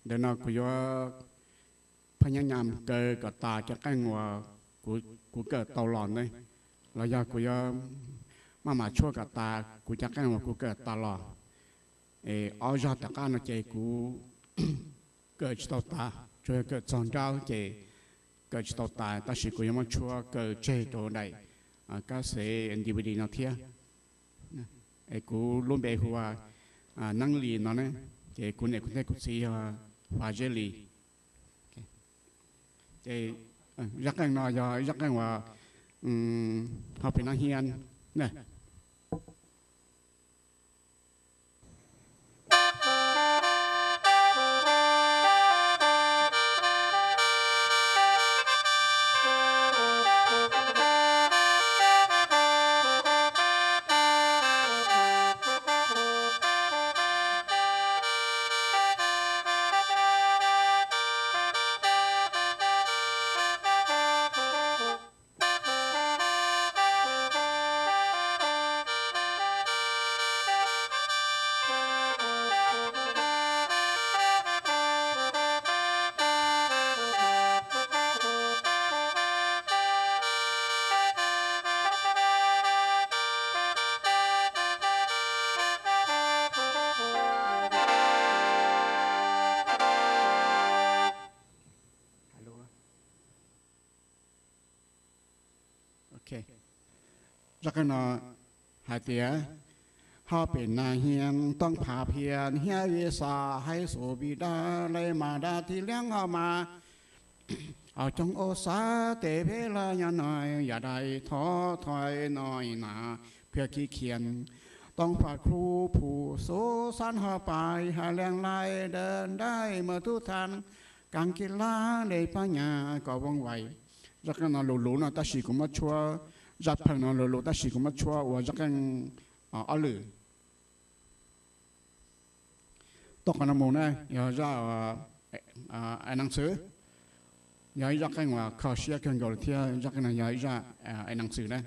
Ntawm no kuv yuav phaj nyab nyam kaw kom tas cov qeej uas kuv kawm tau los ntawd, los yog kuv yuav maj mam tshuab kom tas kuv cov qeej uas kuv kawm tas los. Es ob zaj tom qab no ces kuv kawm tsis tau tas, tsuas yog kawm txog nrab ces kawm tsis tau tas, tab sis kuv yuav muab tshuab kaw tseg rau daim kab xev D V D no thiab. Es kuv lub npe hu ua Neeb Lis no ne, ces kuv niam kuv txiv yog Fas Zeb Lis. Ces zaj qeej no yog zaj qeej uas ho pem no hian. Zaj qeej no hais tias, ho pem no hian toob phav phiaj hiab vij xas haib xus vij dab lej mas dab thib liab ho mas, ho coob ua xav tes peb laj nyob no, yam dai thov thoi no na, phiaj khib khiam toob phav khub phu xub xab ho pais ha leej laij dawb daij mas tub thaj kav kis laj dej pab nyas kom vooj vais. Zaj qeej no lus luv no tab sis kuv muab tshuab, zaj pheej no lus luv tab sis kuv muab tshuab ua zaj qeej ob lwm. Tom qab no mus na yog zaj Ais Nees Xwm, yog ib zaj qeej uas kho siab kawg nkaus li thiab, zaj qeej no yog ib zaj Ais Nees Xwm na.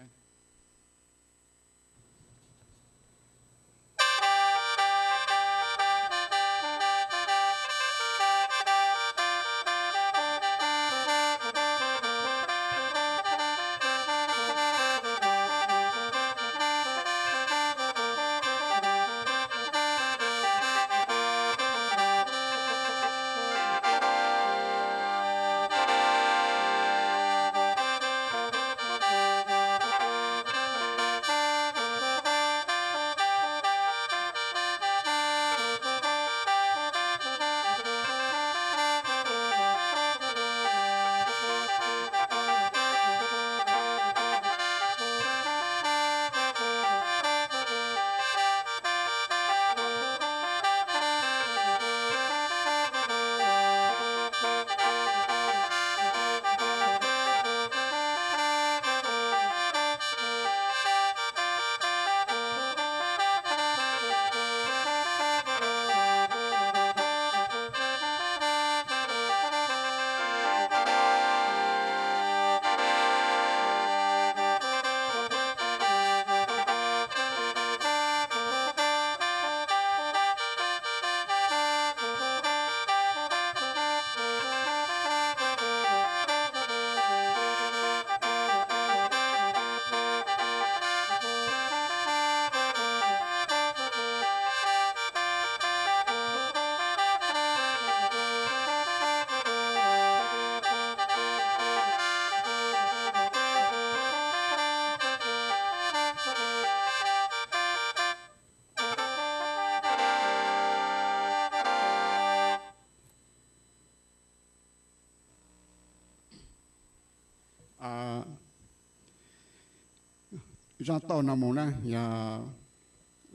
Zaj tauj no mus na yog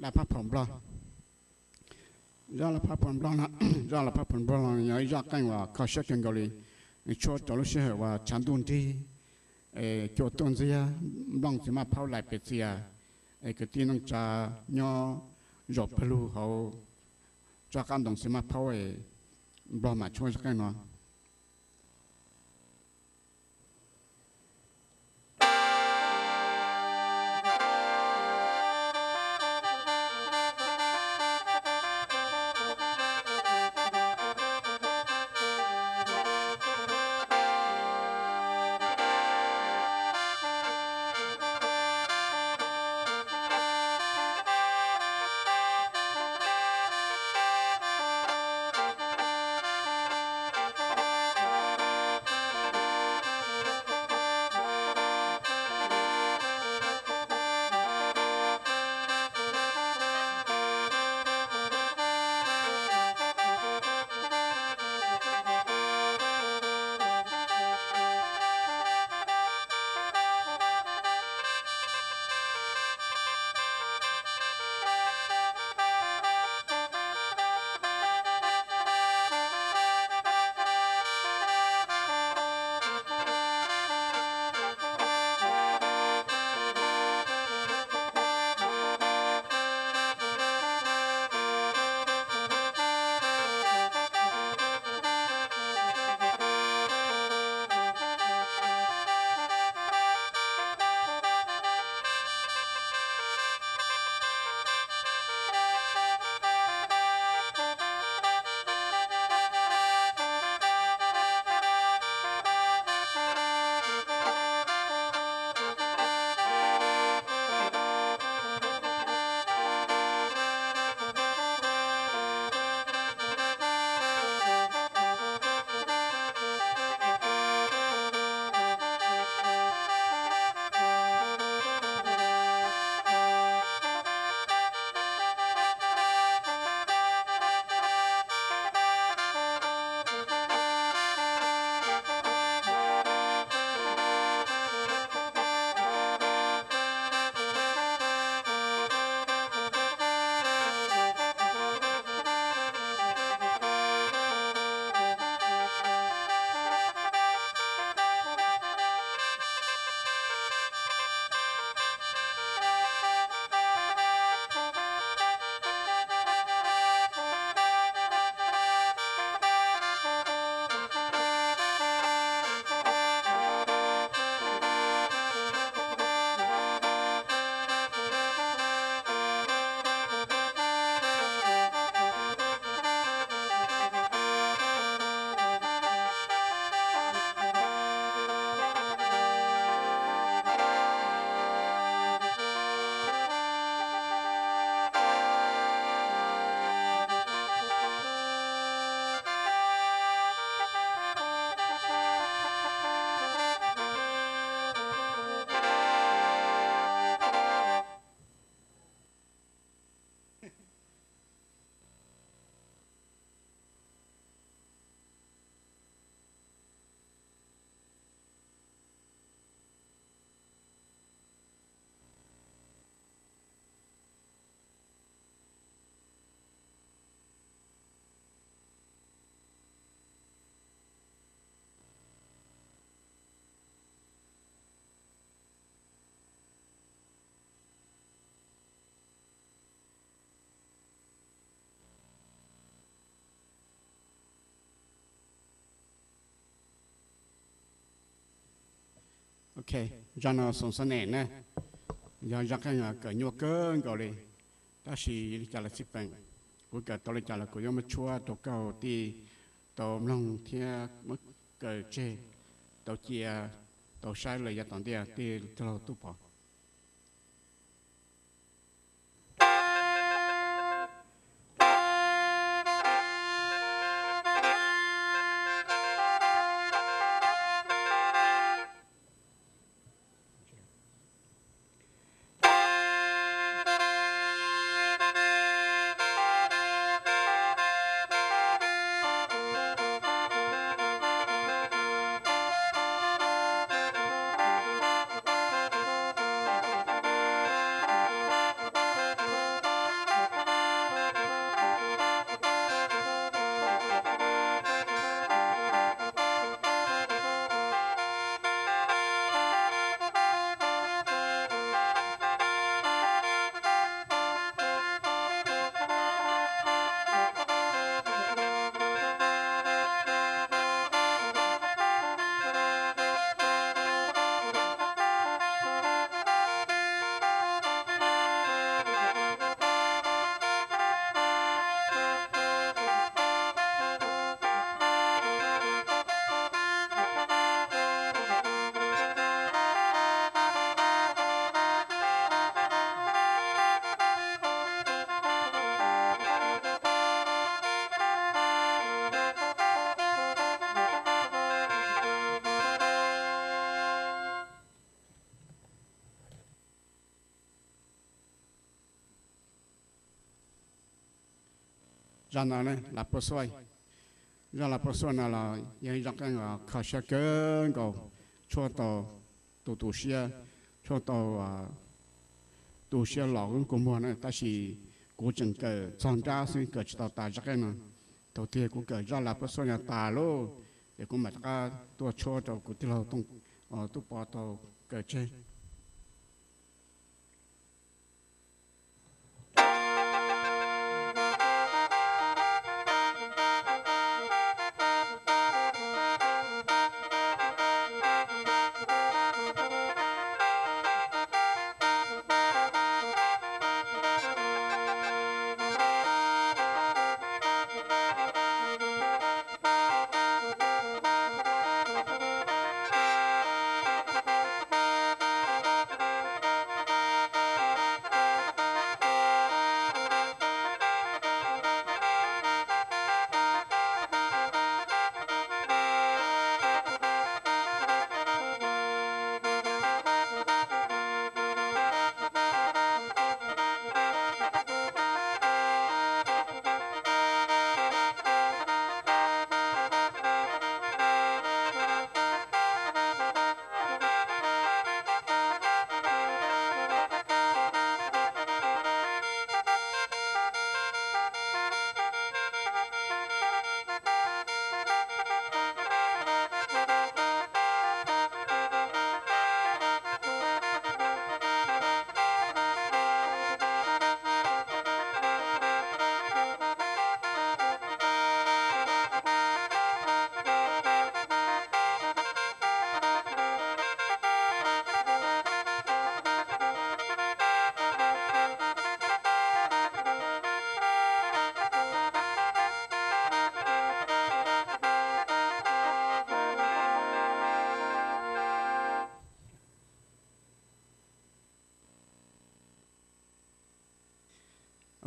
Laj Phab Phaum Nplog. Zaj Laj Phab Phaum Nplog no, zaj Laj Phab Phaum Nplog no yog ib zaj qeej uas kho siab kawg nkaus li, tshuab rau lub sij hawm uas tshav ntuj nrig, cua tuaj ntxiag, nplooj txiv maj phaub laim pes txias, es kwv tij neej tsa nyob zaum pawg lug hauv tsob qab ntoo txiv maj phaub, Nplog mam tshuab zaj qeej no. Ok, zaj no Xoom Xab Nes na, yog zaj qeej kawm nyuaj kawg nkaus li, tab sis li cas los xij peem, kuv kawm tau li cas los kuv yuav muab tshuab rau koj tij tau mloog thiab muab kaw tseg, tau cia, tau saib lawm yav tom ntej tij laug Tub Pov. Zaj no, Lav Puab Xuaj. Zaj Lav Puab Xuaj no los yog ib zaj qeej kho siab kawg nkaus, tshuab tau tus tu siab, tshuab tau tu siab los kua muag na, tab sis kuv tseem kawm txog nrab xwb, kawm tsis tau tas zaj qeej no. Thaum twg kuv kawm zaj Lav Puab Xuaj no tas lauj, ces kuv mam rov qab tuaj tshuab rau kuv tij laug Tub Pov tau kaw tseg.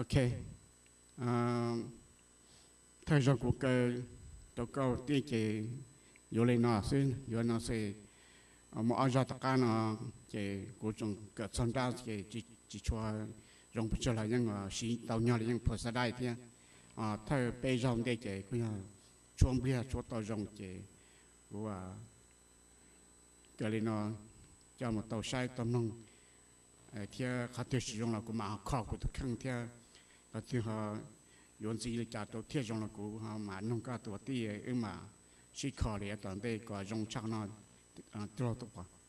Ok, thawj zaug kuv kaw rau koj tij ces yuav li no xwb, yuav no xwb. Muaj ob zaj tom qab no ces kuv tseem kawm txog nrab ces tsis tshua zoo pes tsawg los yeej siv tau nyog li yeej phas xav dai thiab. Thawj peb zaug ntej ces kuj yog tshuab npliag tshuab tau zoo ces kuv kaw li no coj mus tau saib tau mloog thiab qhov twg tsis zoo los kuv mam ho kho kuv tus kheej thiab qhov twg ho yuav ntxiv li cas rau thiaj zoo los kuv ho mam noog koj tus tij wb mam sib kho li yav tom ntej kom zoo tshaj no. Tij laug Tub Pov.